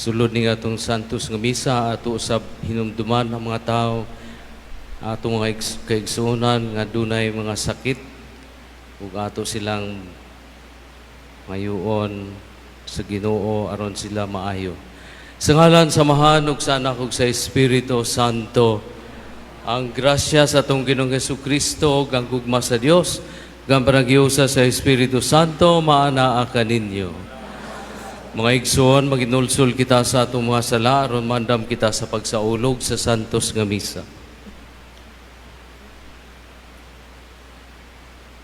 Sulod ni atong Santos nga Misa, ato usab hinumduman ang mga tao, atong mga kaigsuonan nga dunay mga sakit ug ato silang mayuon sa Ginoo aron sila maayo. Sa ngalan sa Amahan ug sa Anak ug sa Espiritu Santo, ang grasya sa atong Ginoong Kristo ug ang gugma sa Dios ug ang panaghiusa sa Espiritu Santo maanaa kaninyo. Mga igsoon, maginulsol kita sa atong mga sala aron maandam kita sa pagsaulog sa Santos nga Misa.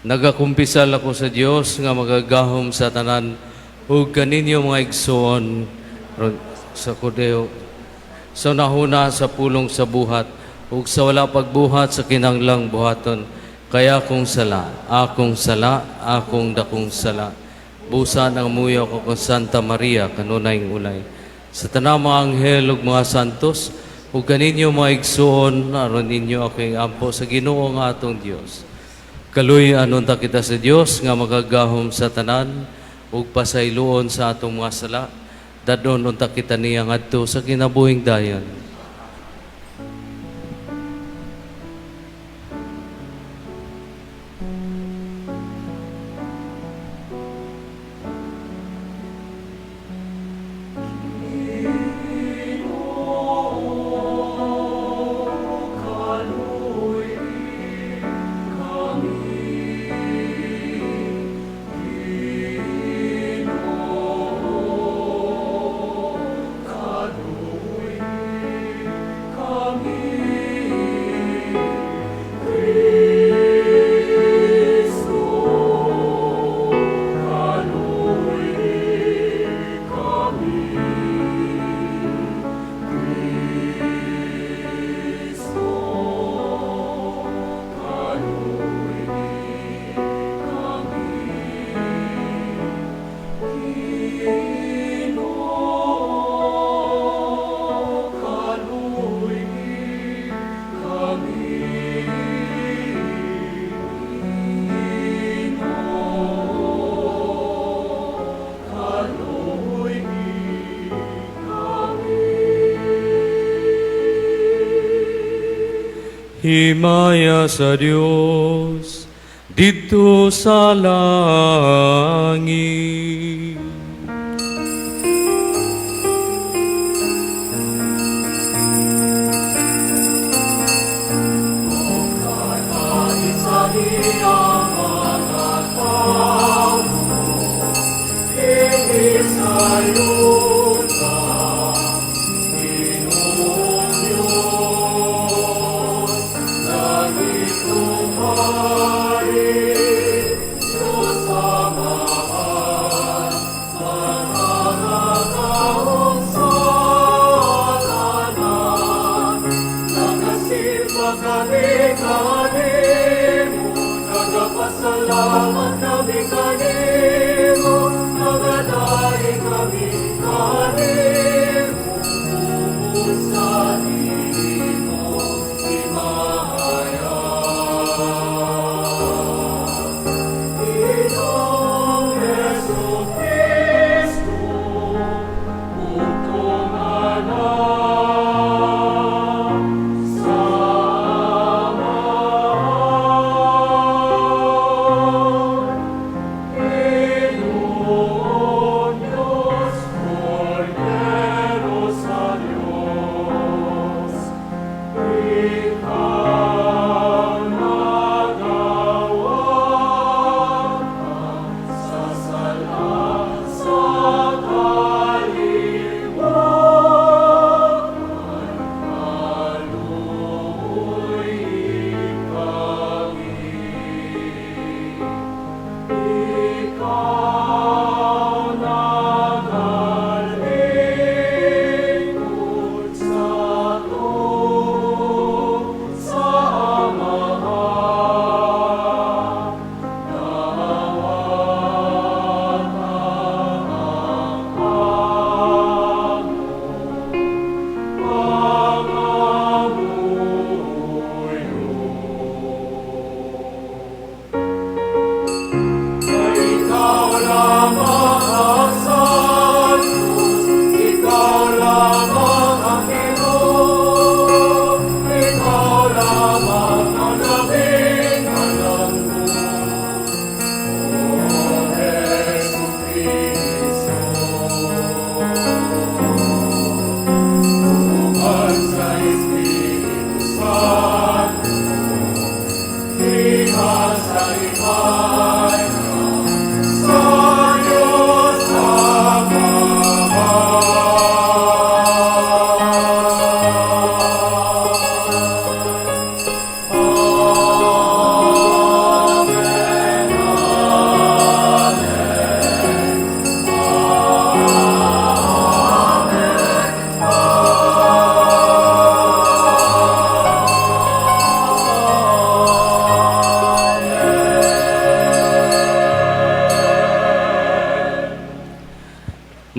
Nagakumpisal ako sa Dios nga magagahom sa tanan ug kaninyo, mga igsoon, sa kudeo sa nahuna, sa pulong, sa buhat ug sa wala pagbuhat sa kinahanglang buhaton, kay akong sala, akong sala, akong dakong sala. Busa nangamuyo ko kang Santa Maria, kanunayng ulay, sa tanang mga anghel ug mga santos, ug kaninyo, mga igsoon, aron ninyo ako ampo sa Ginoo nga atong Dios. Kaluy-an unta kita sa Dios nga makagahom sa tanan ug pasayloon sa atong mga sala. Dad-on unta kita niya ngadto sa kinabuhing dayon. Himaya sa Dios didto sa langit. Nagapasalamat kami kanimo, nagadaig kami kanimo, tungod sa imong himaya. Ginoong Jesu-Cristo, bugtong Anak sa Amahan.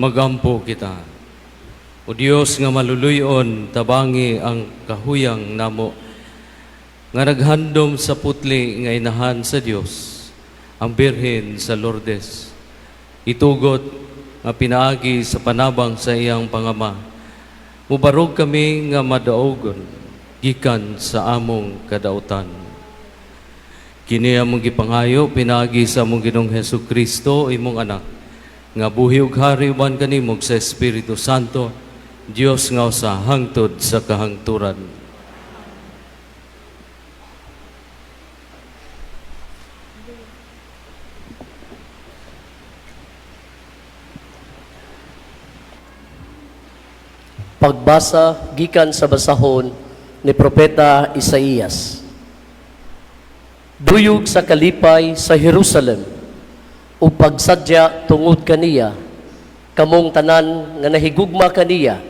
Magampo kita. O Dios nga maluluyon, tabangi ang kahuyang namo nga naghandom sa putli nga inahan sa Dios, ang Birhen sa Lourdes. Itugot nga pinaagi sa panabang sa iyang pangama, mubarog kami nga madaogon gikan sa among kadautan. Kini among gipangayo pinaagi sa among Ginoong Hesus Kristo, imong anak, nga buhi ug hari uban kanimo sa Espiritu Santo, Dios nga usa hangtod sa kahangturan. Pagbasa gikan sa basahon ni Propeta Isaías. Duyog sa kalipay sa Jerusalem ug pagsadya tungod kaniya, kamong tanan nga nahigugma kaniya,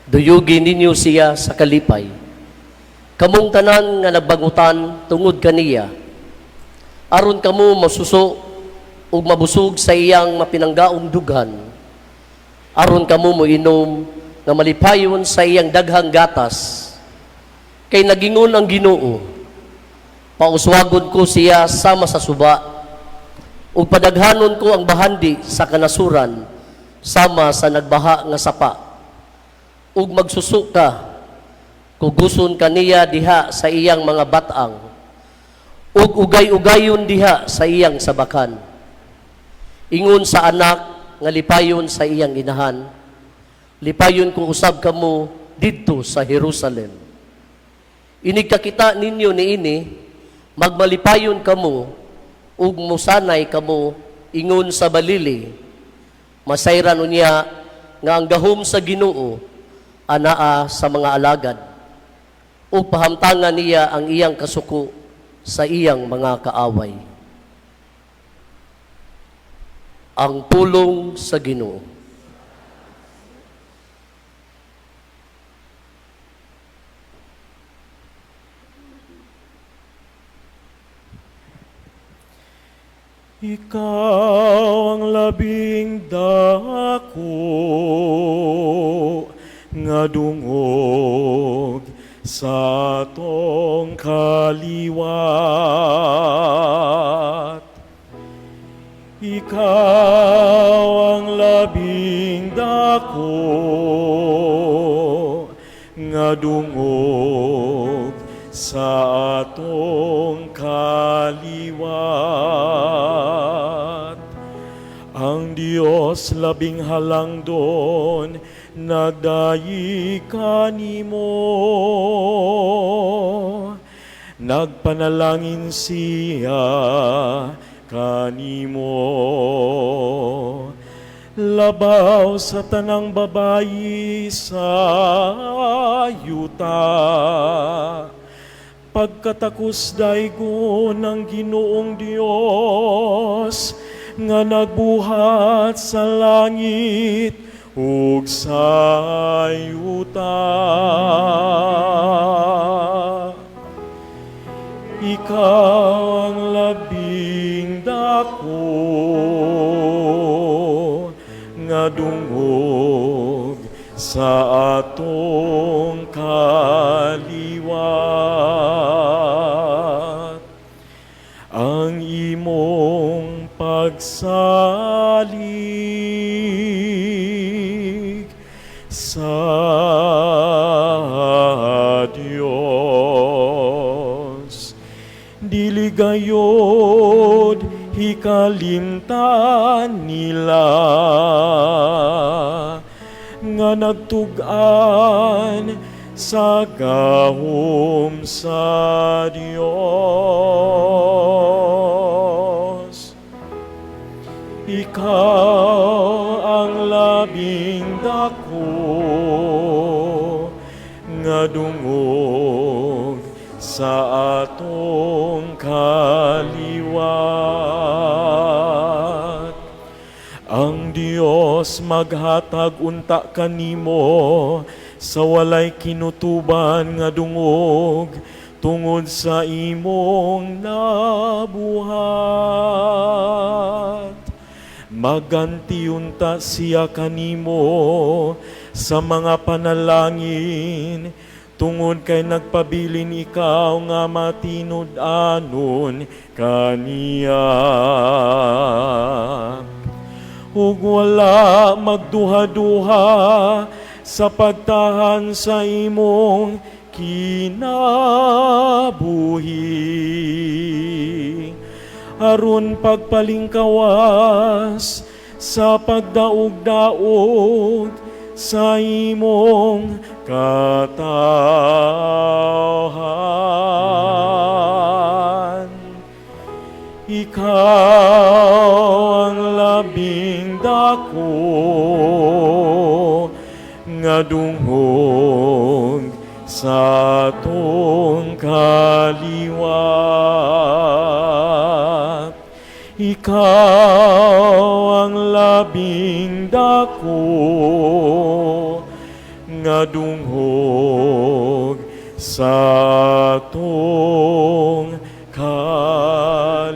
duyugi ninyo siya sa kalipay. Kamong tanan nga nagbangutan tungod kaniya, aron kamo masuso ug mabusog sa iyang mapinanggaong dughan, aron kamo moinom nga malipayon sa iyang daghang gatas. Kay nagingon ang Ginoo, pauswagon ko siya sama sa suba, ug padaghanon ko ang bahandi sa kanasuran sama sa nagbaha nga sapa. Ug magsuso ka, kuguson kaniya diha sa iyang mga batang, ug ugay-ugayon diha sa iyang sabakan. Ingon sa anak nga lipayon sa iyang inahan, lipayon ko usab kamo didto sa Jerusalem. Inig kakita ninyo niini, magmalipayon kamo ug musanay kamo ingon sa balili. Masayran unya nga ang gahom sa Ginoo anaa sa mga alagad, ug pahamtangan niya ang iyang kasuko sa iyang mga kaaway. Ang pulong sa Ginoo. Ikaw ang labing dako nga dungog sa atong kaliwat. Ikaw ang labing dako nga dungog sa atong kaliwat. Ang Dios labing halangdon nagdayi kanimo. Nagpanalangin siya kanimo. Labaw sa tanang babayi sa yuta, pagkatakos daygon ng Ginoong Dios nga nagbuhat sa langit ug sa yuta. Ikaw ang labing dako nga dungog sa atong kaliwat. Ang imong pagsalig sa Dios dili gayod hikalimtan nila nga nagtug-an sa gahom sa Dios. Ikaw ang labing dako nga dungog sa atong kaliwat. Ang Dios maghatag unta kanimo sa walay kinutuban nga dungog tungod sa imong nabuhat. Maganti unta siya kanimo sa mga panalangin, tungod kay nagpabilin ikaw nga matinud-anon kaniya. Ug wala magduha-duha sa pagtahan sa imong kinabuhi, aron pagpalingkawas sa pagdaog-daog sa imong katawhan. Ikaw ang labing dako nga dungog sa atong kaliwat. Ikaw ang labing dako nga dungog sa atong kaliwat.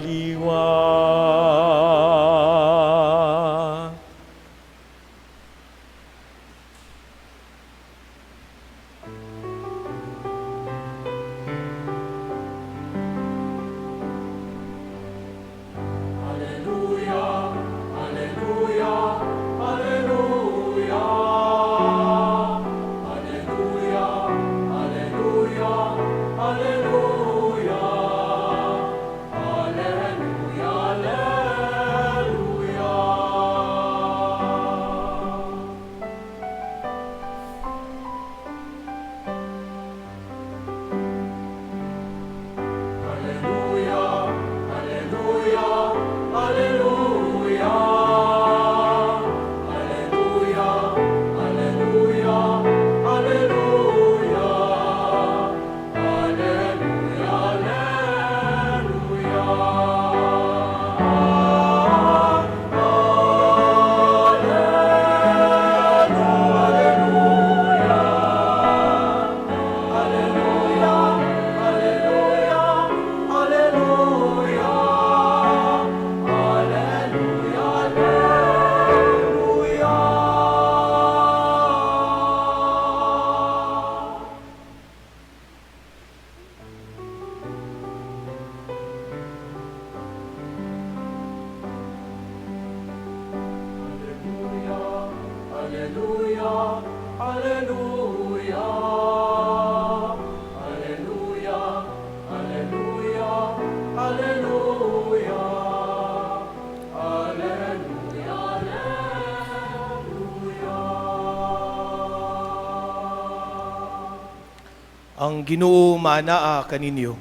Ang Ginoo maanaa kaninyo.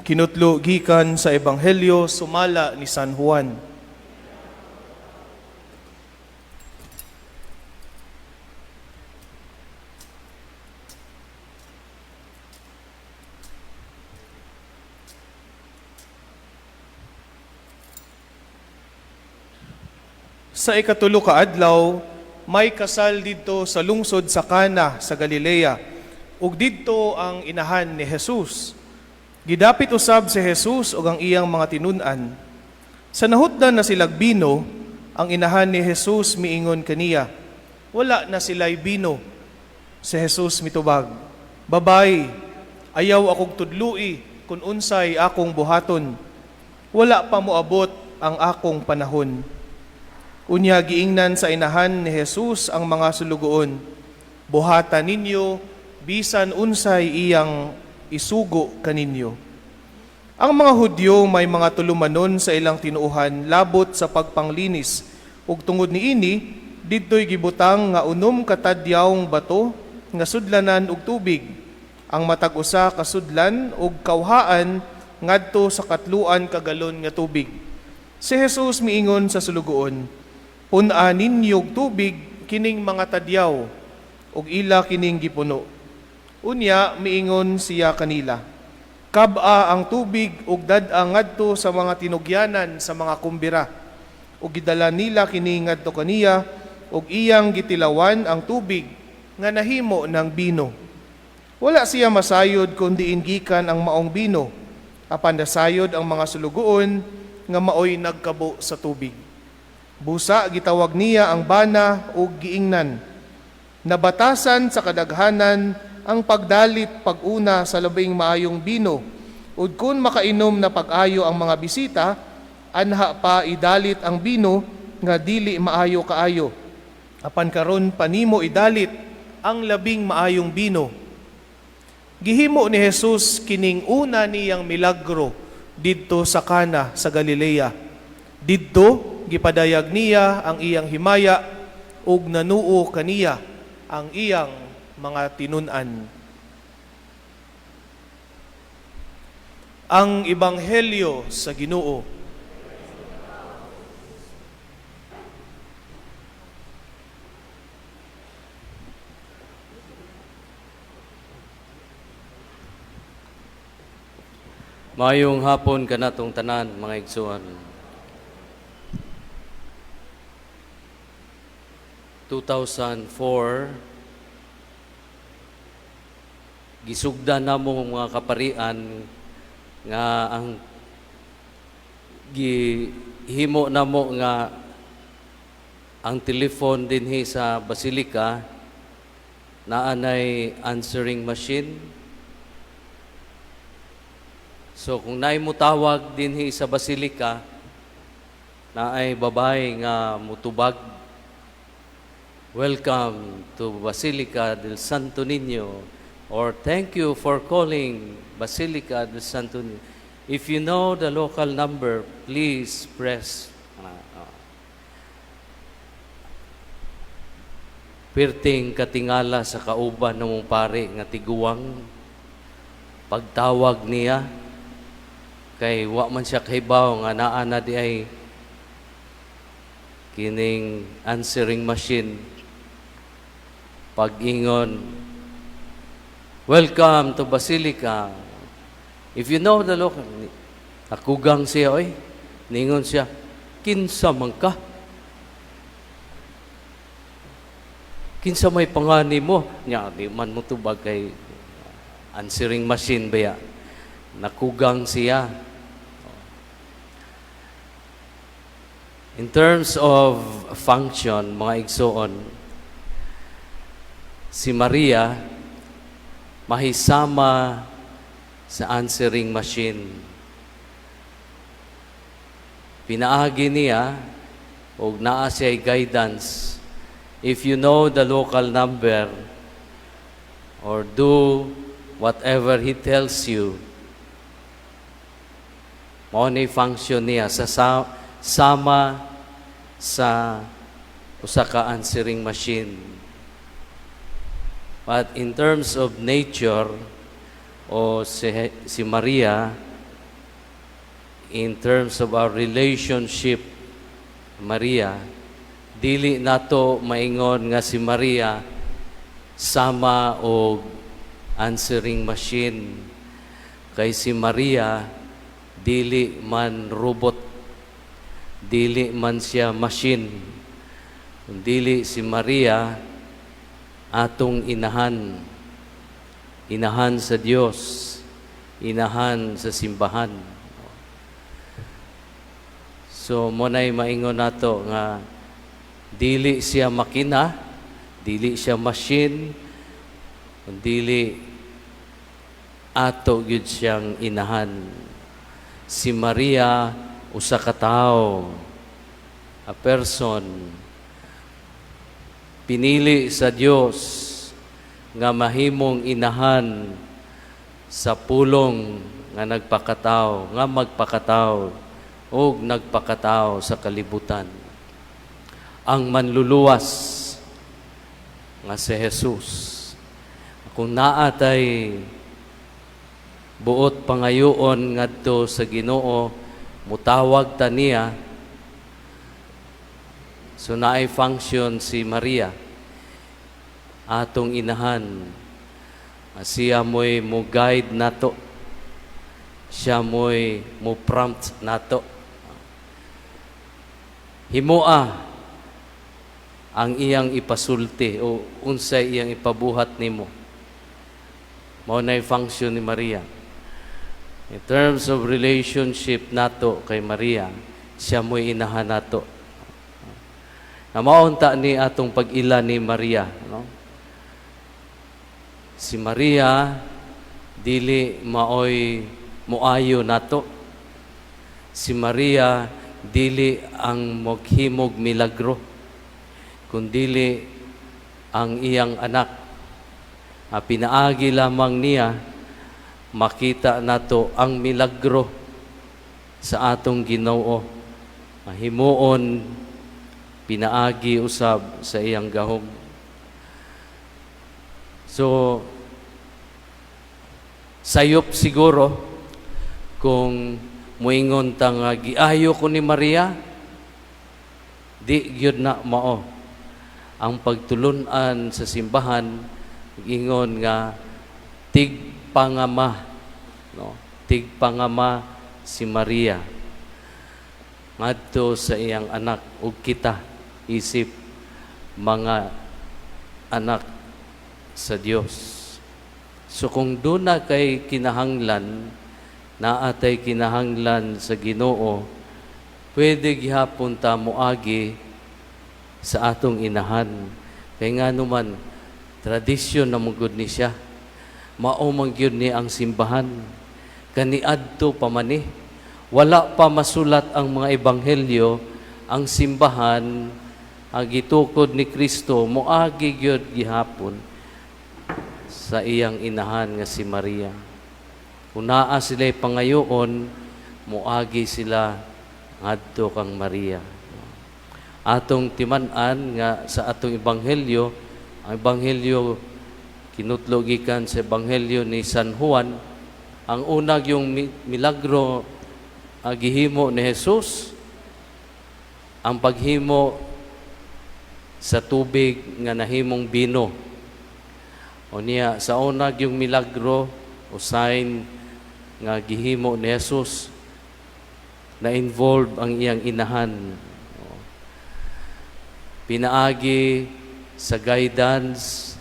Kinutlo gikan sa Ebanghelyo sumala ni San Juan. Sa ikatulo ka adlaw, may kasal didto sa lungsod sa Cana sa Galilea, ug didto ang inahan ni Jesus. Gidapit usab si Jesus ug ang iyang mga tinun-an. Sa nahutdan na silag bino, ang inahan ni Jesus miingon kaniya, "Wala na sila'y bino." Si Jesus mitubag, "Babay, ayaw akong tudlui kung unsay akong buhaton. Wala pa moabot ang akong panahon." Unya giingnan sa inahan ni Jesus ang mga sulugoon, "Buhata ninyo bisan unsay iyang isugo kaninyo." Ang mga Hudyo may mga tulumanon sa ilang tinuohan labot sa pagpanglinis, ug tungod niini didto'y gibutang nga 6 ka tadyawng bato nga sudlanan og tubig. Ang matag usa ka sudlan og kawhaan ngadto sa 3 ka galon nga tubig. Si Jesus miingon sa sulugoon, "Pun-a ninyo og tubig kining mga tadyaw," ug ila kining gipuno. Unya miingon siya kanila, "Kab-a ang tubig ug dad-a ngadto sa mga tinugyanan sa mga kumbira." Ug gidala nila kini ngadto kaniya, ug iyang gitilawan ang tubig nga nahimo ng bino. Wala siya masayod kun diin gikan ang maong bino, apan nasayod ang mga sulugoon nga maoy nagkabo sa tubig. Busa gitawag niya ang bana ug giingnan, "Nabatasan sa kadaghanan ang pagdalit pag-una sa labing maayong bino, ug kun makainom na pag-ayo ang mga bisita, anha pa idalit ang bino nga dili maayo kaayo. Apan karon pa nimo idalit ang labing maayong bino." Gihimo ni Jesus kining una niyang milagro didto sa Kana sa Galilea. Didto gipadayag niya ang iyang himaya ug nanuo kaniya ang iyang mga tinun-an. Ang Ebanghelyo sa Ginoo. Maayong hapon kanatong tanan, mga igsoon. 2004, gisugdan namo mga kaparian nga ang gihimo namo nga ang telephone dinhi sa Basilica naanay answering machine. So kung naay mutawag dinhi sa Basilica, naay babae nga mutubag, "Welcome to Basilica del Santo Niño," or "Thank you for calling Basilica del Santo Niño. If you know the local number, please press." Pirting katingala sa kauban ng mong pare nga tiguang pagtawag niya, kay wa man siya kahibaw nga naa na di ay kining answering machine. Pag-ingon, "Welcome to Basilica. If you know the local," nakugang siya, oy. Ningon siya, "Kinsa man ka? Kinsa may pangani mo?" Nya, di man mo tubag kay answering machine ba ya? Nakugang siya. In terms of function, mga igsoon, si Maria mahisama sa answering machine. Pinaagi niya og naa siya guidance. "If you know the local number," or "do whatever he tells you." Mao ni function niya sa sama sa usa ka answering machine. But in terms of nature, o si Maria, in terms of our relationship, Maria, dili nato maingon nga si Maria sama og answering machine. Kay si Maria, dili man robot, dili man siya machine. Dili si Maria atong inahan, inahan sa Dios, inahan sa simbahan. So mo na'y maingon nato nga dili siya makina, dili siya machine, dili ato gyud siyang inahan. Si Maria usa ka tawo, a person, pinili sa Dios nga mahimong inahan sa pulong nga nagpakatao, nga magpakatao og nagpakatao sa kalibutan. Ang manluluwas nga si Jesus. Kung naa tay buot pangayoon ngadto sa Ginoo, mutawag ta niya. So naay function si Maria atong inahan. Siya mo'y mo guide nato. Siya mo'y mo prompt nato. Himoa ang iyang ipasulti o unsay iyang ipabuhat nimo. Mao na'y function ni Maria. In terms of relationship nato kay Maria, siya mo'y inahan nato. Na mao unta ni atong pag-ila ni Maria, no? Si Maria dili maoy moayo nato. Si Maria dili ang moghimog milagro, kundili ang iyang anak. Pinaagi lamang niya makita nato ang milagro sa atong Ginoo. Himuon pinaagi usab sa iyang gahom. So sayop siguro kung muingon ta nga giayo ko ni Maria, di gyud na mao. Ang pagtulunan sa simbahan ingon nga tigpangama, no? Tigpangama si Maria ngadto sa iyang anak ug kita isip mga anak sa Dios. So kung duna kay kinahanglan, naa tay kinahanglan sa Ginoo, pwede gihapon ta moagi sa atong inahan. Kay ngano man, tradisyon na man gud ni siya. Mao man gyud ni ang simbahan. Kaniadto pa man ni. Wala pa masulat ang mga ebanghelyo, ang simbahan ang gitukod ni Kristo moagi gyud gihapon sa iyang inahan nga si Maria. Kung naa sila pangayoon, moagi sila ngadto kang Maria. Atong timan-an nga sa atong ebanghelyo, ang ebanghelyo kinutlo gikan sa ebanghelyo ni San Juan, ang unag yung milagro gihimo ni Jesus, ang paghimo sa tubig nga nahimong bino. O niya, sa unag yung milagro o sign nga gihimo ni Jesus, na involved ang iyang inahan. Pinaagi sa guidance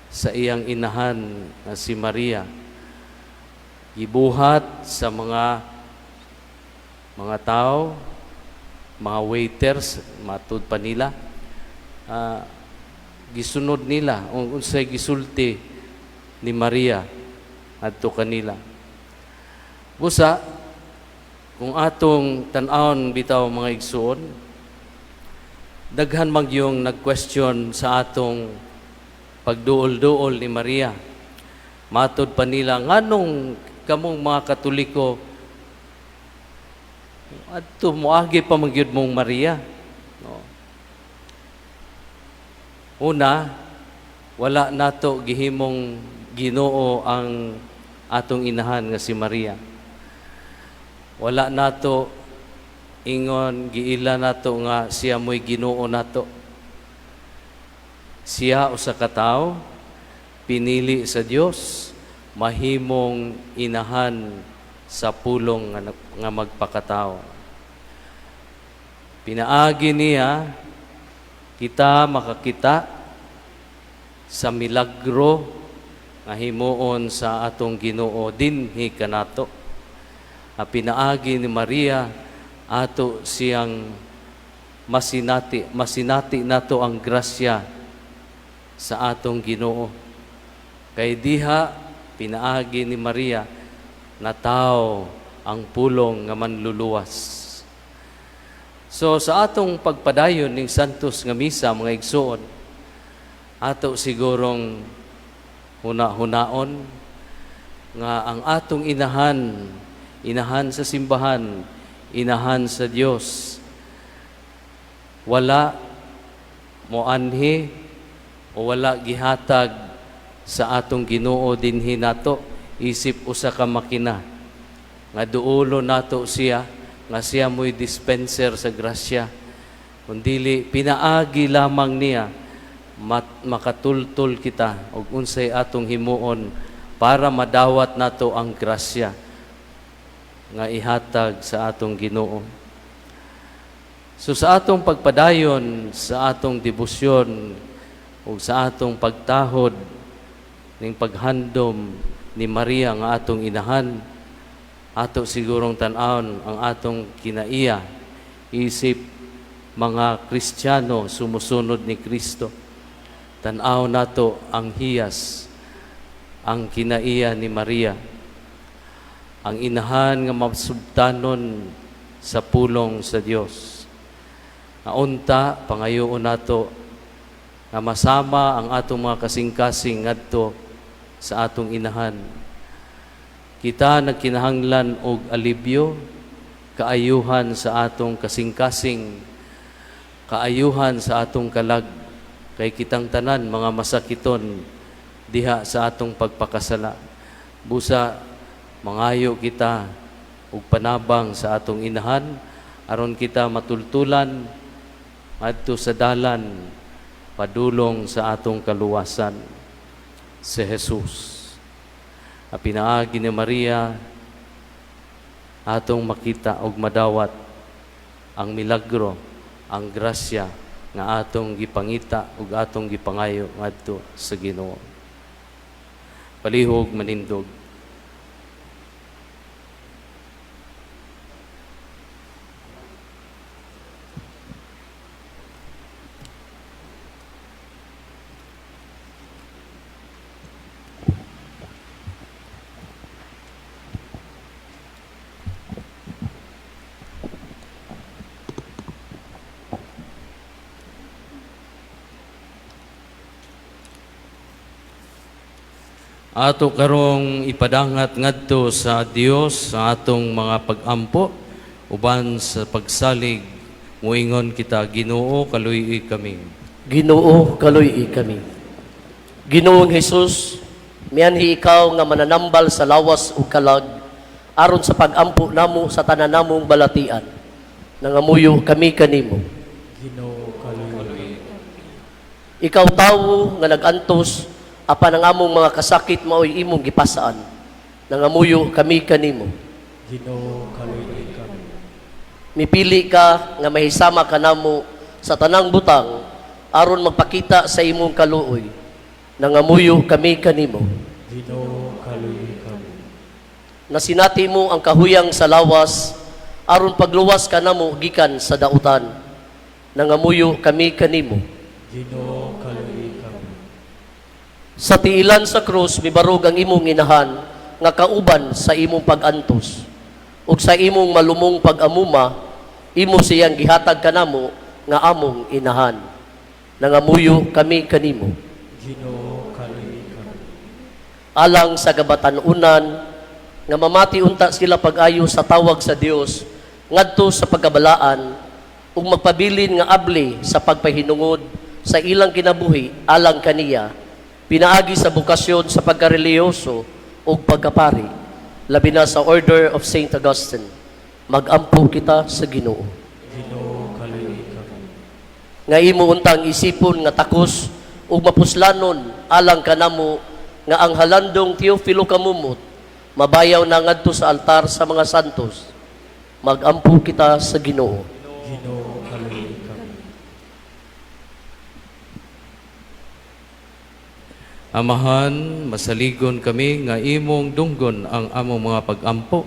sa iyang inahan nga si Maria. Gibuhat sa mga tao, mga waiters, matud pa nila, gisunod nila kung unsay gisulti ni Maria adto kanila. Busa kung atong tan-awon bitaw, mga igsuon, daghan man yung nag-question sa atong pagduol-duol ni Maria. Matod pa nila, nganong kamong mga Katoliko adto moagi pa man gyud mong Maria? No. Una, wala nato gihimong Ginoo ang atong inahan nga si Maria. Wala nato ingon giila nato nga siya mo'y Ginoo nato. Siya usa ka tawo pinili sa Dios mahimong inahan sa Pulong nga magpakatao. Pinaagi niya kita makakita sa milagro nga himuon sa atong Ginoo dinhi kanato. Pinaagi ni Maria ato siyang masinati, masinati nato ang grasya sa atong Ginoo. Kay diha pinaagi ni Maria natawo ang Pulong nga manluluwas. So sa atong pagpadayon ning Santos nga Misa, mga igsuon, ato sigurong huna-hunaon nga ang atong inahan, inahan sa simbahan, inahan sa Dios, wala moanhi o wala gihatag sa atong Ginoo dinhi nato isip usa ka makina nga duolo nato siya, nga siya mo'y dispenser sa grasya, kundili pinaagi lamang niya makatultol kita og unsay atong himuon para madawat nato ang grasya nga ihatag sa atong Ginoo. So sa atong pagpadayon sa atong debosyon ug sa atong pagtahod ning paghandom ni Maria nga atong inahan, ato sigurong tan-awon ang atong kinaiya isip mga Kristiyano sumusunod ni Kristo. Tan-aw nato ang hiyas, ang kinaiya ni Maria, ang inahan nga masubtanon sa pulong sa Dios. Nga unta pangayoon nato nga masama ang atong mga kasing-kasing ngadto sa atong inahan. Kita nagkinahanglan og alibyo, kaayuhan sa atong kasing-kasing, kaayuhan sa atong kalag, kay kitang tanan mga masakiton diha sa atong pagpakasala. Busa mangayo kita og panabang sa atong inahan aron kita matultulan ngadto sa dalan padulong sa atong kaluwasan, si Jesus. A pinaagi ni Maria, atong makita og madawat ang milagro, ang grasya nga atong gipangita ug atong gipangayo ngadto sa Ginoo. Palihog manindog. Ato karong ipadangat ngadto sa Dios sa atong mga pag-ampo uban sa pagsalig, muingon kita, Ginoo, kaluy-i kami. Ginoo, kaluy-i kami. Ginoong Hesus, mianhi ikaw nga mananambal sa lawas ug kalag aron sa pag-ampo namo sa tanan namong balatian. Nangamuyo kami kanimo. Ginoo, kaluy-i. Ikaw tawo nga nag-antos apan ang among mga kasakit maoy imong gipasaan. Nangamuyo kami kanimo. Ginoo, kaluy-i kami. Mipili ka nga mahisama kanamo sa tanang butang aron magpakita sa imong kaluoy. Nangamuyo kami kanimo. Ginoo, kaluy-i kami. Nasinati mo ang kahuyang sa lawas aron pagluwas kanamo gikan sa dautan. Nangamuyo kami kanimo. Ginoo, kaluy-i kami. Sa tiilan sa krus mibarog ang imong inahan nga kauban sa imong pag-antos, ug sa imong malumong pag-amuma imo siyang gihatag kanamo nga among inahan. Nangamuyo kami kanimo. Ginoo, kaluy-i kami. Alang sa gabatan-unan nga mamati unta sila pag-ayo sa tawag sa Dios ngadto sa pagkabalaan ug magpabilin nga abli sa pagpahinungod sa ilang kinabuhi alang kaniya pinaagi sa bokasyon sa pagkareliyoso ug pagkapari, labi na sa Order of Saint Augustine, magampo kita sa Ginoo. Ginoo, kaluy-i kami. Nga imo untang isipon nga takos ug mapuslanon alang kanamo nga ang halandong Teofilo Camomot mabayaw na ngadto sa altar sa mga santos, magampo kita sa Ginoo. Ginoo, kaluy-i kami. Amahan, masaligon kami nga imong dunggon ang among mga pag-ampo,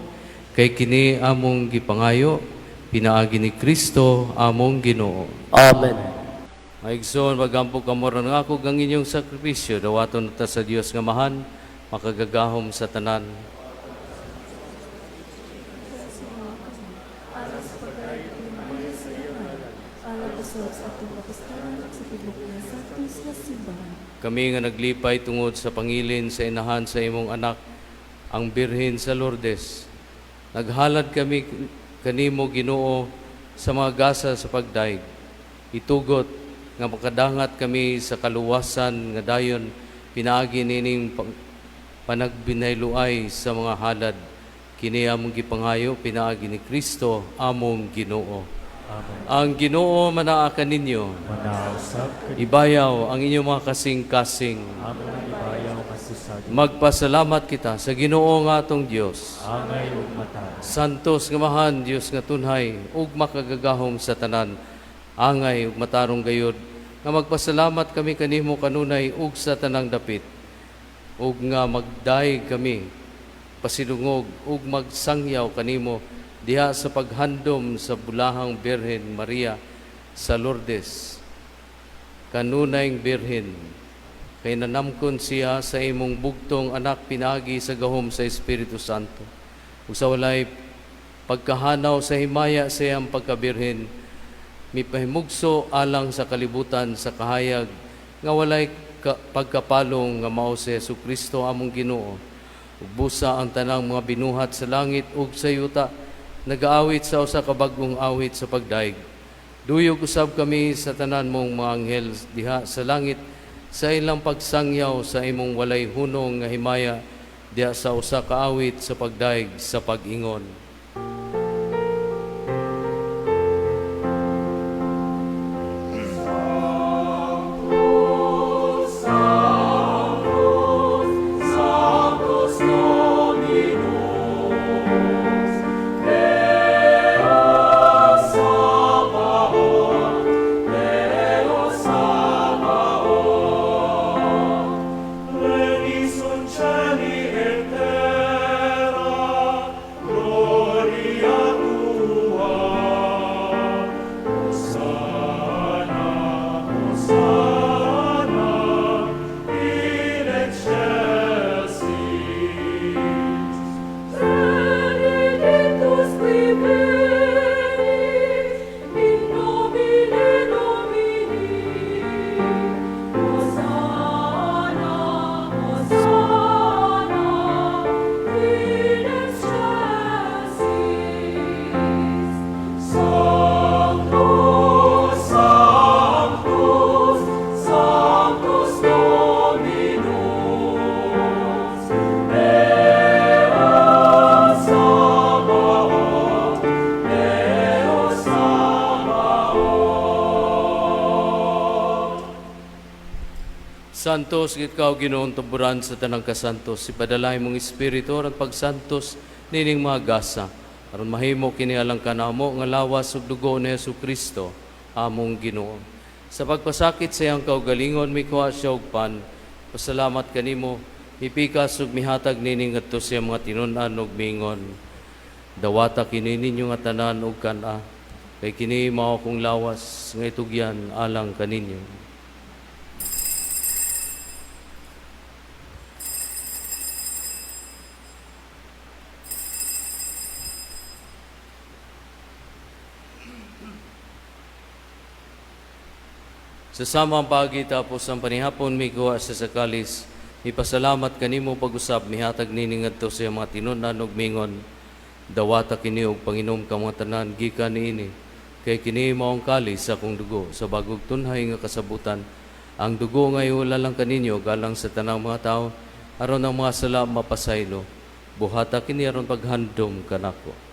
kay kini among gipangayo pinaagi ni Kristo among Ginoo. Amen. Mga igsoon, magampo kamo ron nga ako ang inyong sakripisyo, dawaton ta sa Dios nga Amahan, makagagahom sa tanan. Alang sa pagdayeg sa iyang ngalan, alang usab sa atong kapuslanan ug sa tibuok nga santos nga simbahan. Kami nga naglipay tungod sa pangilin sa inahan sa imong anak, ang Birhen sa Lourdes, naghalad kami kanimo, Ginoo, sa mga gasa sa pagdayeg. Itugot nga makadangat kami sa kaluwasan nga dayon pinaagi nining panagbinayluay sa mga halad. Kini among gipangayo pinaagi ni Kristo among Ginoo. Amen. Ang Ginoo manaa kaninyo. Manausap kani. Ibayaw ang inyong mga kasing-kasing. Among ibayaw ngadto sa Ginoo. Magpasalamat kita sa Ginoo nga atong Dios. Angay ug matarong. Santos nga Amahan, Dios nga tunhay ug makagagahom sa tanan, angay ug matarong gayod nga magpasalamat kami kanimo kanunay ug sa tanang dapit, ug nga magdayeg kami pasidungog ug magsangyaw kanimo diha sa paghandom sa Bulahang Birhen Maria. Sa Lourdes, kanunayng Birhen, kay nanamkon siya sa imong bugtong anak pinaagi sa gahom sa Espiritu Santo. Ug sa walay pagkahanaw sa himaya sa iyang pagkabirhen, mipahimugso alang sa kalibutan sa kahayag nga walay pagkapalong nga mao si Hesukristo among Ginoo. Ug busa ang tanang mga binuhat sa langit ug sa yuta nagaawit sa usa ka bag-ong awit sa pagdaig. Duyog usab kami sa tanan mong mga anghel diha sa langit sa ilang pagsangyaw sa imong walay hunong nga himaya diha sa usa ka awit sa pagdaig sa pag-ingon. Benedictus qui venit in nomine Domini. Hosanna, Hosanna, in excelsis. Sanctus, Sanctus, Sanctus Dominus. Deus Sabaoth, Deus Sabaoth. Santos, gid ka, Ginoong tuburan sa tanang kasantos, ipadala imong espiritu aron pagsantos nining mga gasa, aron mahimo kini alang kanamo nga lawas ug dugo ni Hesukristo, among Ginoo. Sa pagpasakit sa iyang kaugalingon, mikuha siya og pan, pasalamat kanimo, mipikas ug mihatag nining ngadto sa iyang mga tinun-an ug miingon: "Dawata kini ninyo nga tanan ug kan-a, kay kini mao akong lawas nga itugyan alang kaninyo." Sa samang paagi tapos ang panihapon, mikuha siya sa kalis, mipasalamat kanimo pag-usab, mihatag nini ngadto sa iyang mga tinun-an ug mingon: "Dawata kini og panginom ka mga tanan gikan niini, kay kini mao ang kalis sa akong dugo sa bagong tunhay nga kasabutan, ang dugo nga iula lang kaninyo galang sa tanang mga tawo aron ang mga sala mapasaylo. Buhata kini aron paghandom kanako."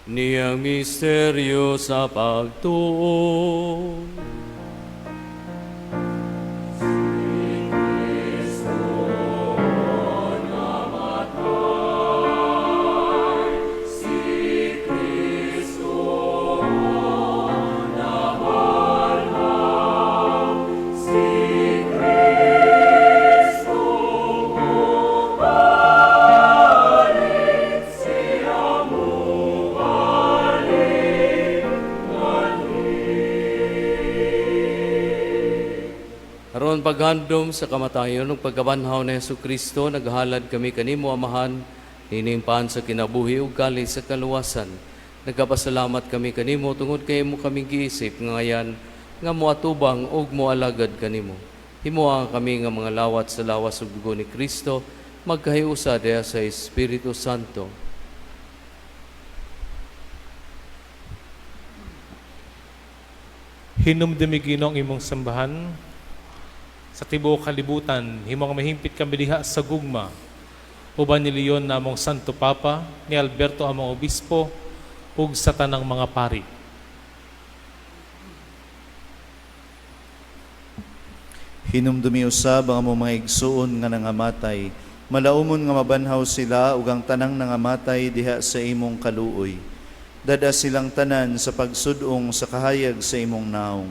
Niyang misteryo sa pagtuo. Aron paghandom sa kamatayon ug pagkabanhaw ni Hesukristo, naghalad kami kanimo, Amahan, nining pan sa kinabuhi ug kalis sa kaluwasan. Nagapasalamat kami kanimo tungod kay imo kaming giisip nga ngayan nga moatubang ug moalagad kanimo. Himoa kami nga mga lawat sa lawas ug dugo ni Kristo, magkahiusa diha sa Espiritu Santo. Hinumdumi, Ginoo, ang imong sambahan sa tibuok kalibutan, himo nga mahimpit kami diha sa gugma. Uban ni Leon na among Santo Papa, ni Alberto among Obispo, ug sa tanang mga pari. Hinumdumi usab ang among mga igsuon nga nangamatay. Malaumon nga mabanhaw sila ug ang tanang nangamatay diha sa imong kaluoy. Dad-a silang tanan sa pagsud-ong sa kahayag sa imong naong.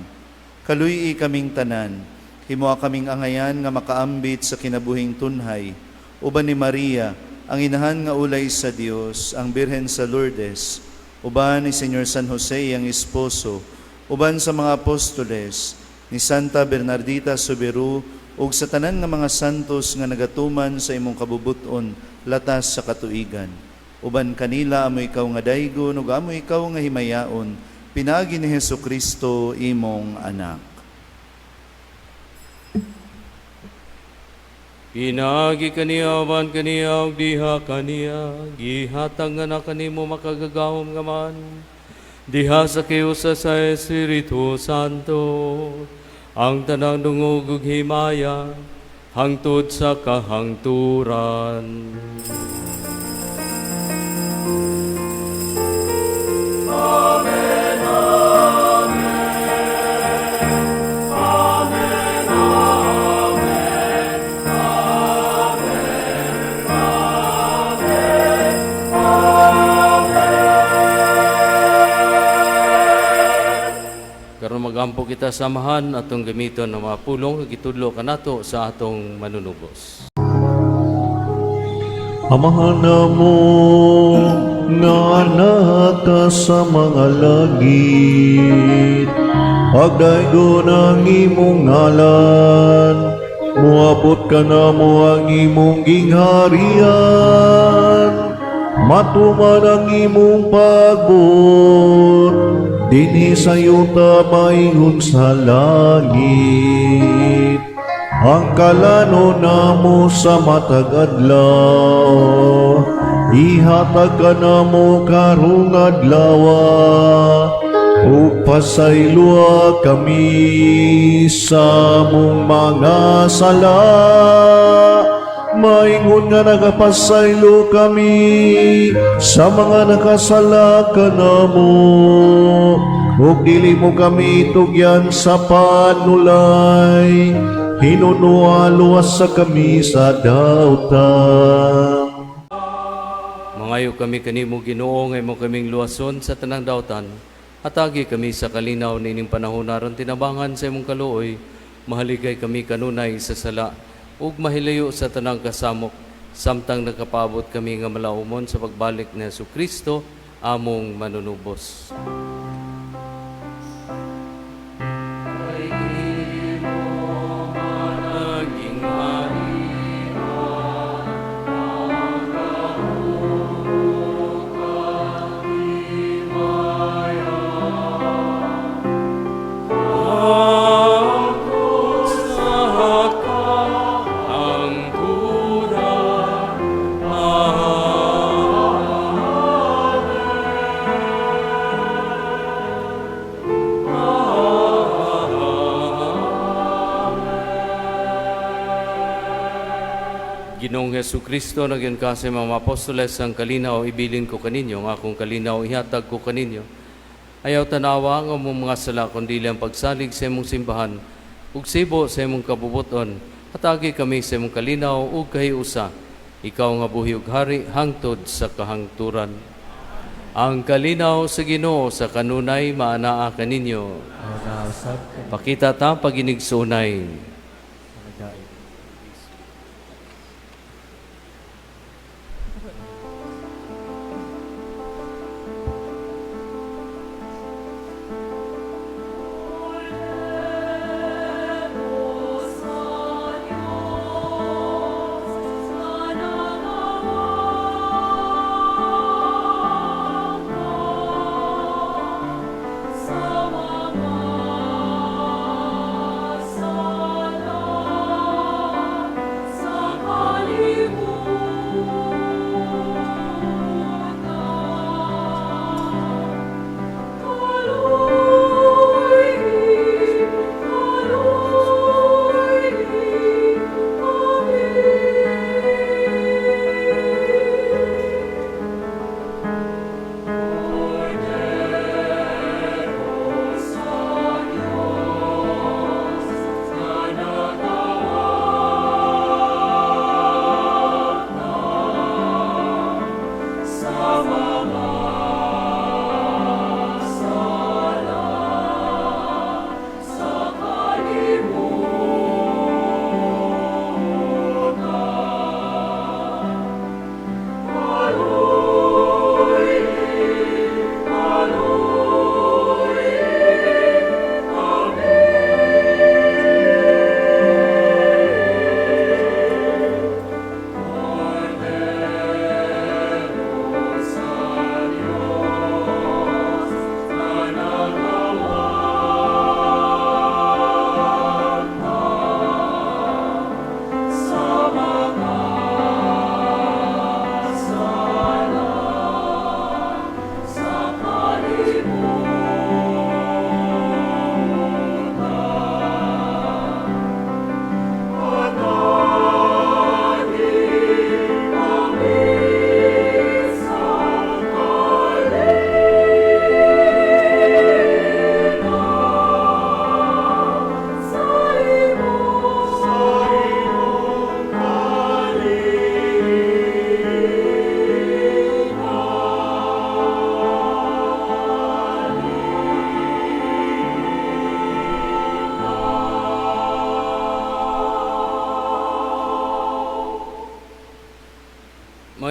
Kaluy-i kaming tanan, himoa kaming angayan nga makaambit sa kinabuhing tunhay, uban ni Maria, ang inahan nga ulay sa Dios, ang Birhen sa Lourdes, uban ni Senyor San Jose ang esposo, uban sa mga apostoles, ni Santa Bernardita Soberu, ug sa tanan nga mga santos nga nagatuman sa imong kabubuton latas sa katuigan. Uban kanila amo ikaw nga daygon ug amo ikaw nga himayaon, pinaagi ni Hesukristo imong anak. Pinaagi kaniya, uban kaniya, ug diha kaniya, gihatag nga na kanimo makagagahom nga man. Diha sa kiusa sa Espiritu Santo, ang tanang dungog ug himaya, hangtod sa kahangturan. Karon magampo kita samahan atong gamiton ng mga pulong nga gitudlo kanato sa atong manunubos. Amahan namo nga naka sa mga langit, pagdaygon ang imong ngalan, muabot ka namo ang imong gingharian, matuman ang imong pagbuot, dinhi sa yuta maingon sa langit. Ang kalano namo sa matag adlaw, ihatag ka namo karong adlaw, ug pasayloa kami sa among mga sala, maingon nga nagapasaylo kami sa mga nakasala kanamo, ug dili mo kami tugyan sa panulay, hinunoa luwas sa kami sa dautan. Mangayo kami kanimo Ginoo nga imo kaming luwason sa tanang dautan. Hatagi kami sa kalinaw nining panahon aron tinabangan sa imong kaluoy. Mahaligay kami kanunay sa sala ug mahilayo sa tanang kasamok samtang nakapaabot kami nga malaumon sa pagbalik ni Hesukristo among manunubos. Naging hari. Ginoong Hesukristo, nagyan ka sa mga apostoles, ang kalinaw ibilin ko kaninyo, ang akong kalinaw ihatag ko kaninyo. Ayaw tanawa ang among mga sala, kundi ang pagsalig sa imong simbahan, ug sibo sa imong kabubuton, hatagi kami sa imong kalinaw ug kahiusa. Ikaw nga buhi ug hari hangtod sa kahangturan. Ang kalinaw sa Ginoo sa kanunay maanaa kaninyo. Mauna usab kaninyong Pakita ta paginigsunay. Nagaib. Sa mga sala.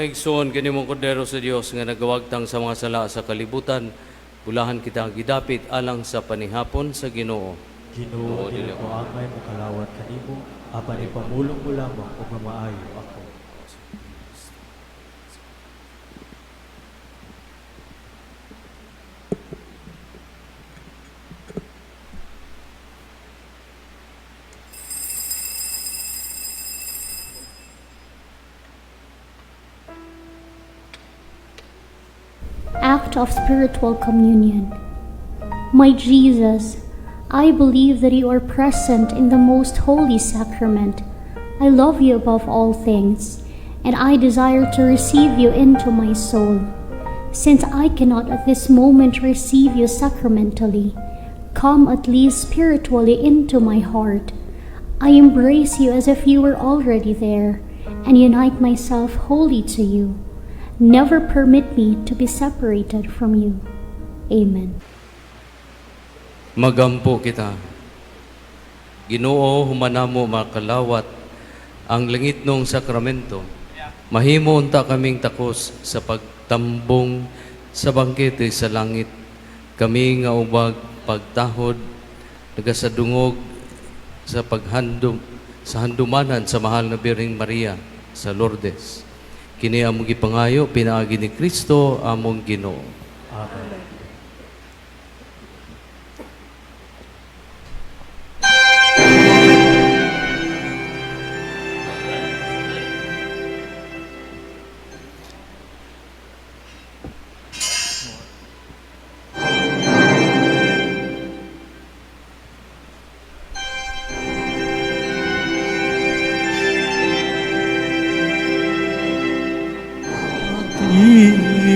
Mga igsoon, kini mong kordero sa Dios nga nagawagtang sa mga sala sa kalibutan, bulahan kita gidapit alang sa panihapon sa Ginoo. Ginoo, dili ko angay mokalawat kanimo, apan ipamulong mo lamang ug mamaayo ako. Act of Spiritual Communion. My Jesus, I believe that you are present in the most holy sacrament. I love you above all things, and I desire to receive you into my soul. Since I cannot at this moment receive you sacramentally, come at least spiritually into my heart. I embrace you as if you were already there, and unite myself wholly to you. Never permit me to be separated from you. Amen. Magampo kita. Ginoo, human namo makalawat ang langitnong sakramento. Mahimo unta kaming takos sa pagtambong sa bangkete sa langit. Kami nga ubag pagtahod nagasadungog sa paghandom sa handumanan sa mahal na Birheng Maria sa Lourdes. Kini among gipangayo pinaagi ni Kristo among Ginoo. Amen.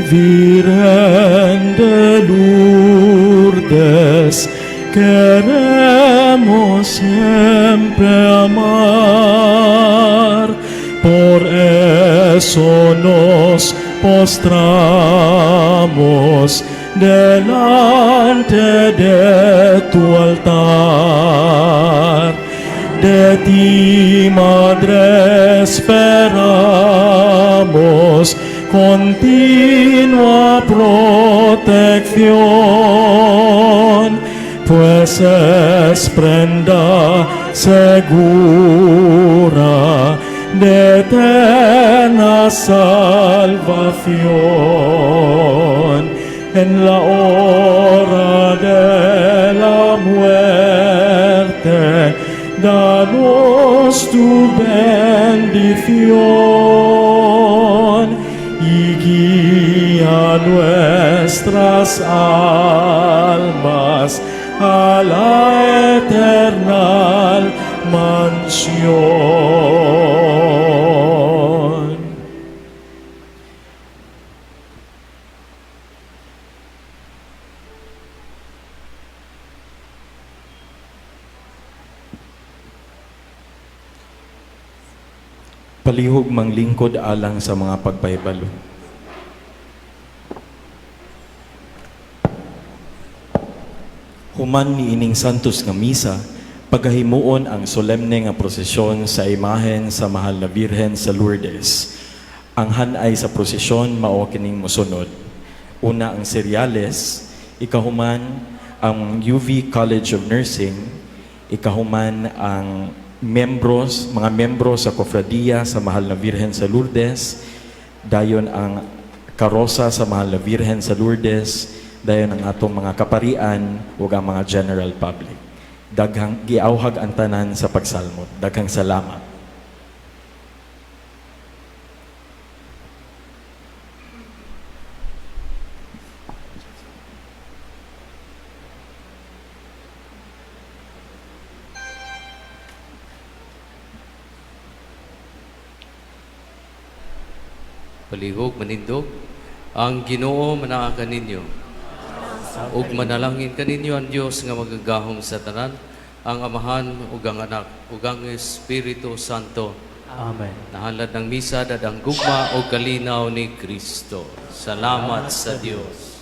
Virgen de Lourdes, queremos siempre amar. Por eso nos postramos delante de tu altar. De ti, Madre, esperamos continua protección, pues es prenda segura de eterna salvación. En la hora de la muerte, danos tu bendición y guía nuestras almas a la eterna mansión. Palihog manglingkod alang sa mga pagpahibalo. Human niining Santos nga Misa, pagahimuon ang solemne nga prosesyon sa imahen sa Mahal na Birhen sa Lourdes. Ang hanay sa prosesyon mao kining mosunod. Una ang Cereales, ikahuman ang UV College of Nursing, ikahuman ang membros, mga membro sa Kofradia sa Mahal na Birhen sa Lourdes, dayon ang karosa sa Mahal na Birhen sa Lourdes, dayon ang atong mga kaparian ug ang mga general public. Daghang giawhag ang tanan sa pagsalmot. Daghang salamat. Palihog manindog, ang Ginoo manaa kaninyo. Ug manalangin kaninyo ang Dios nga magagahom sa tanan, ang Amahan ug ang Anak ug ang Espiritu Santo. Amen. Nahalad ng misa dadang gugma o kalinaw ni Kristo. Salamat sa Dios.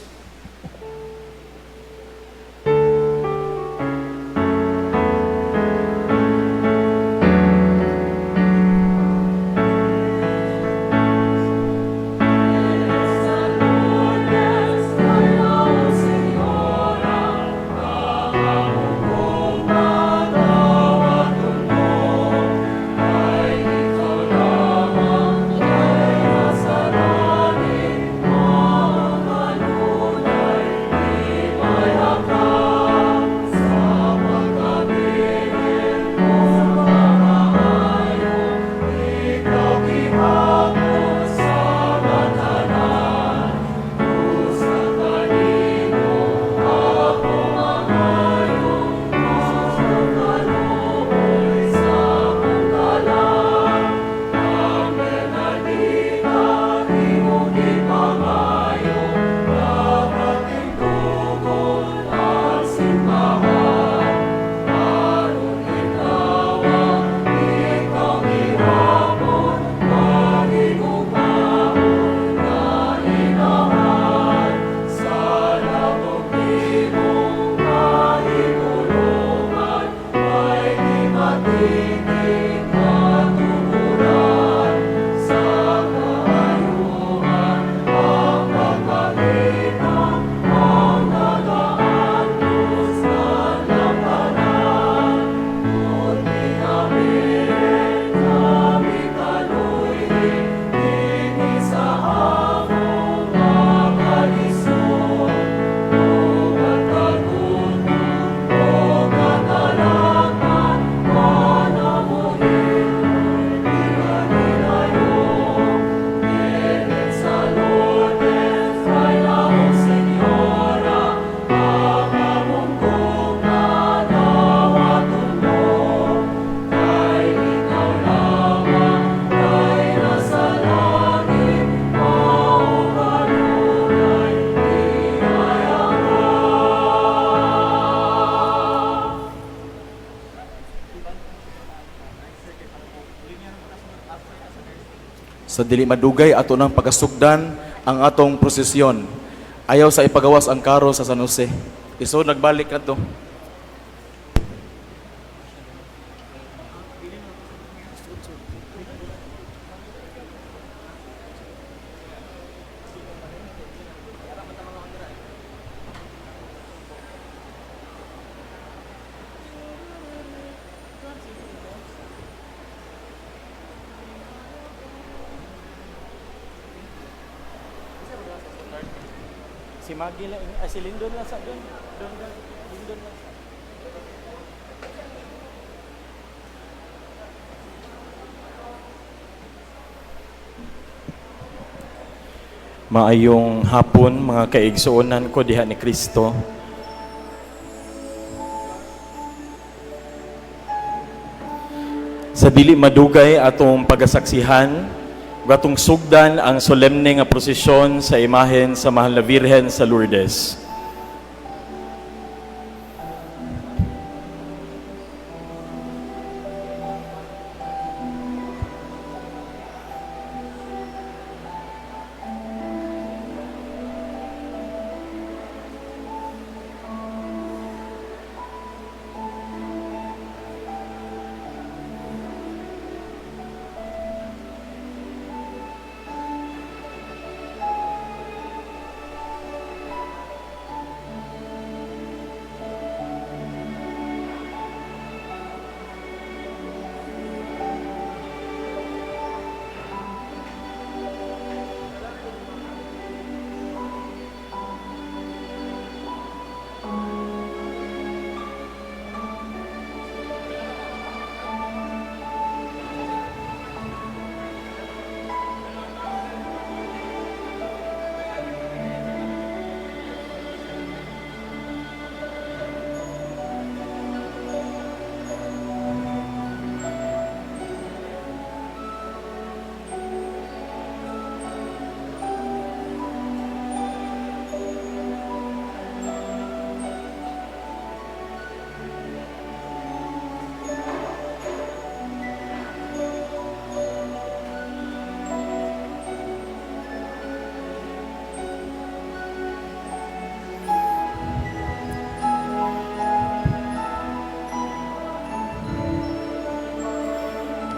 Sa dili madugay ato nang pagasugdan ang atong prosesyon. Ayaw sa ipagawas ang karo sa San Jose. Isod nagbalik kadto. Si Maggie lang, ay si Lindon lang sa doon. Doon, doon, Lindon lang sa. Maayong hapon mga kaigsuonan ko diha ni Kristo. Sa dili madugay atong pagasaksihan ug atong sugdan ang solemne nga prosesyon sa imahen sa Mahal na Birhen sa Lourdes.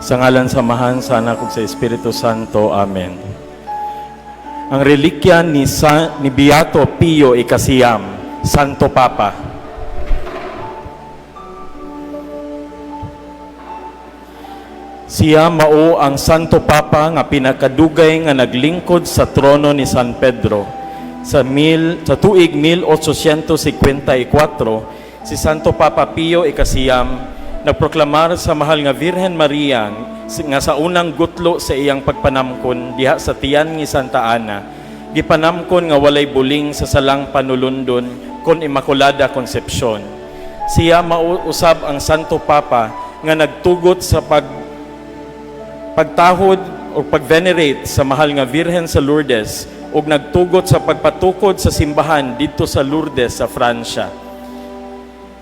Sa ngalan sa Amahan, sa Anak ug sa Espiritu Santo. Amen. Ang relikya ni Beato Pio Ikasiyam, Santo Papa. Siya mao ang Santo Papa nga pinakadugay nga naglingkod sa trono ni San Pedro. Sa tuig 1854, si Santo Papa Pio Ikasiyam nagproklamar sa Mahal nga Birhen Maria nga sa unang gutlo sa iyang pagpanamkon diha sa tiyan ni Santa Ana, gipanamkon nga walay buling sa salang panulundon kon Immaculada Concepcion. Siya mauusab ang Santo Papa nga nagtugot sa pagtahod o pag-venerate sa Mahal nga Birhen sa Lourdes ug nagtugot sa pagpatukod sa simbahan didto sa Lourdes sa Francia.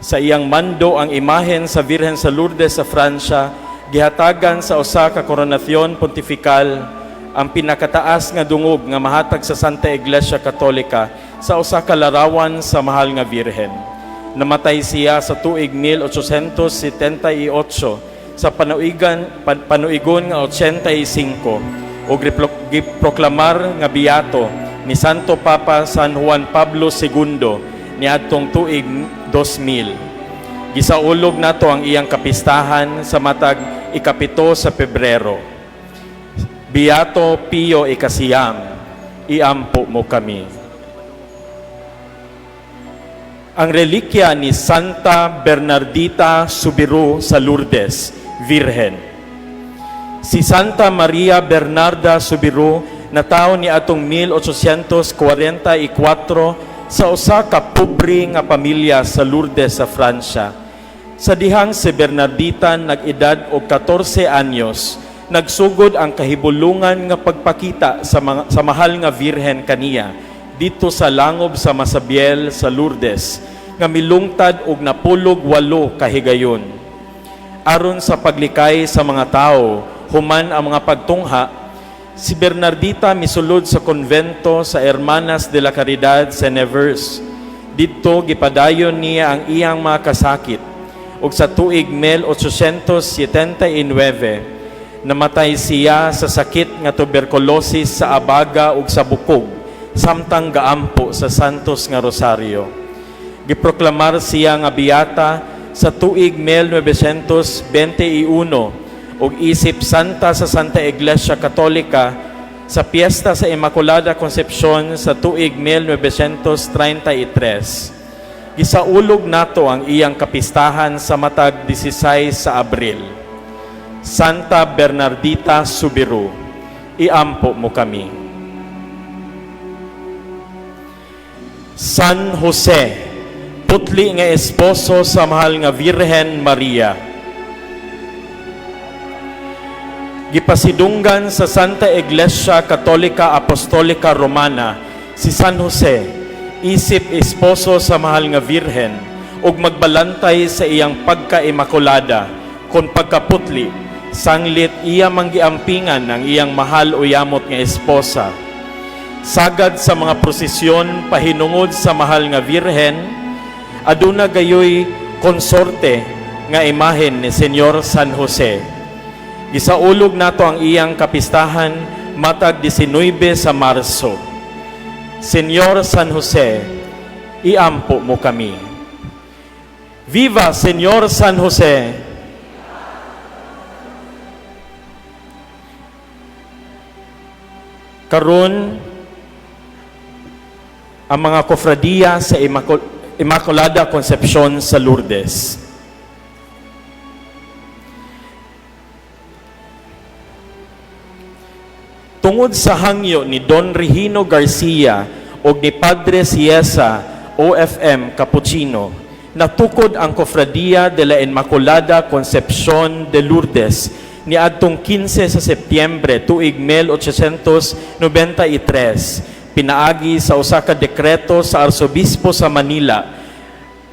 Sa iyang mando ang imahen sa Birhen sa Lourdes sa Francia gihatagan sa usa ka koronasyon pontifikal, ang pinakataas nga dungog nga mahatag sa Santa Iglesia Katolika sa usa ka larawan sa Mahal nga Birhen. Namatay siya sa tuig 1878 sa panuigon nga 85 ug giproklamar nga biyato ni Santo Papa San Juan Pablo II niadtong tuig 2000. Gisaulog nato ang iyang kapistahan sa matag 7 sa Pebrero. Beato Pio Ikasiyam, iampo mo kami. Ang relikya ni Santa Bernardita Soubirous sa Lourdes, Virhen. Si Santa Maria Bernarda Soubirous natawo ni atong 1844 sa usa ka pobre nga pamilya sa Lourdes sa Francia. Sa dihang si Bernardita nag-edad og 14 anyos, nagsugod ang kahibulungan nga pagpakita sa Mahal nga Birhen kaniya dito sa langob sa Massabielle sa Lourdes nga milungtad og 98 ka higayon. Aron sa paglikay sa mga tao, human ang mga pagtungha, si Bernardita misulod sa konvento sa Hermanas de la Caridad sa Nevers. Didto gipadayon niya ang iyang mga kasakit ug sa tuig 1879 namatay siya sa sakit nga tuberculosis sa abaga ug sa bukog samtang gaampo sa Santos nga Rosario. Giproklamar siya nga biyata sa tuig 1921 ug isip santa sa Santa Iglesia Katolika sa piyesta sa Immaculada Concepcion sa tuig 1933. Gisaulog nato ang iyang kapistahan sa matag 16 sa Abril. Santa Bernardita Soubirous, iampo mo kami. San Jose, putli nga esposo sa mahal nga Birhen Maria. Gipasidunggan sa Santa Iglesia Katolika Apostolika Romana si San Jose, isip esposo sa mahal nga Birhen, ug magbalantay sa iyang pagka-imakulada kon pagkaputli, sanglit iya manggiampingan ang iyang mahal o yamot nga esposa. Sagad sa mga prosesyon pahinungod sa mahal nga Birhen, aduna gayoy konsorte nga imahen ni Senyor San Jose. Gisaulog nato ang iyang kapistahan matag 19 sa Marso. Senyor San Jose, iampo mo kami. Viva Senyor San Jose! Karon ang mga kofradiya sa Immaculada Concepcion sa Lourdes. Tungod sa hangyo ni Don Regino Garcia o ni Padre Ciesa OFM Cappuccino, natukod ang Cofradia de la Inmaculada Concepcion de Lourdes ni adtong 15 sa Setyembre tuig 1893, pinaagi sa usa ka dekreto sa Arsobispo sa Manila,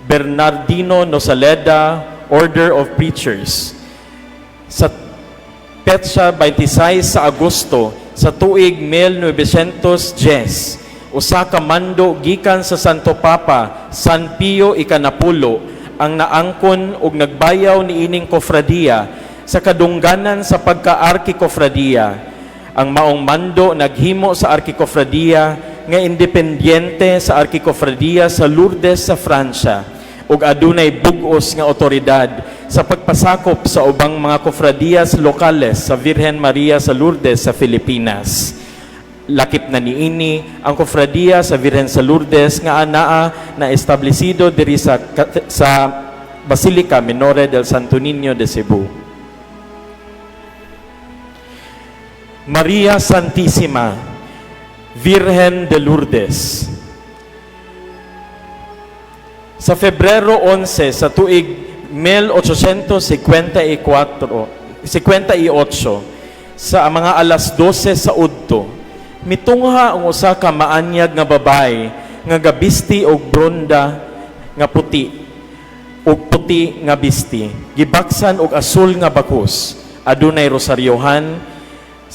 Bernardino Nosaleda, Order of Preachers. Sa petsa 26 sa Agosto sa tuig 1910, usa ka mando gikan sa Santo Papa San Pio Ikanapulo ang naangkon og nagbayaw niining kofradiya sa kadungganan sa pagka-arkikofradiya. Ang maong mando naghimo sa arkikofradiya nga independyente sa arkikofradiya sa Lourdes sa Francia ug adunay bug-os nga otoridad sa pagpasakop sa ubang mga kofradiyas lokales sa Virgen Maria sa Lourdes sa Filipinas. Lakip na niini ang kofradiya sa Virgen sa Lourdes nga anaa na establesido diri sa Basilica Minore del Santo Niño de Cebu. Maria Santisima, Virgen de Lourdes. Sa Febrero 11 sa tuig 1858 sa mga alas 12 sa udto, mitungha ang usa ka maanyag nga babae nga gabisti og bronda nga puti og puti nga bisti, gibaksan og asul nga bakus, adunay rosaryohan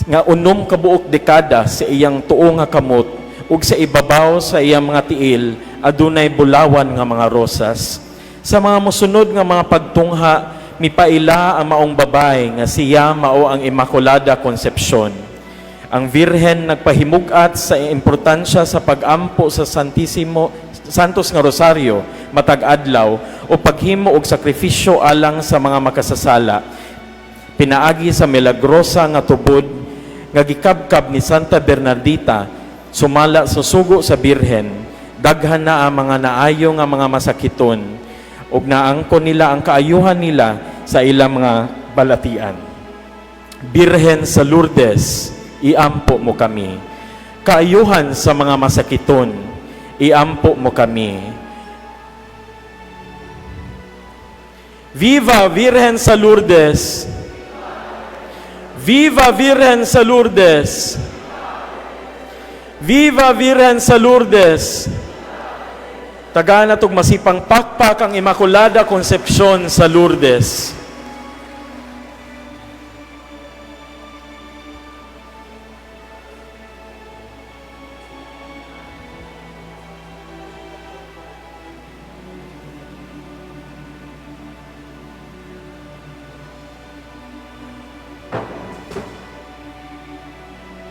nga unom ka buok dekada sa iyang tuo nga kamot ug sa ibabaw sa iyang mga tiil adunay bulawan nga mga rosas. Sa mga mosunod nga mga pagtungha, mipaila ang maong babae nga siya mao ang Immaculada Concepcion. Ang Birhen nagpahimug-at sa importansya sa pagampo sa Santisimo Santos nga Rosario matag adlaw o paghimo og sakripisyo alang sa mga makasasala. Pinaagi sa milagrosa nga tubod nga gikabkab ni Santa Bernardita sumala sa sugo sa Birhen, daghan na ang mga naayo nga mga masakiton ug naangkon nila ang kaayuhan nila sa ilang mga balatian. Birhen sa Lourdes, iampo mo kami. Kaayuhan sa mga masakiton, iampo mo kami. Viva Birhen sa Lourdes! Viva Birhen sa Lourdes! Viva Birhen sa Lourdes! Tagaan natog masipang pakpak ang Immaculada Concepcion sa Lourdes.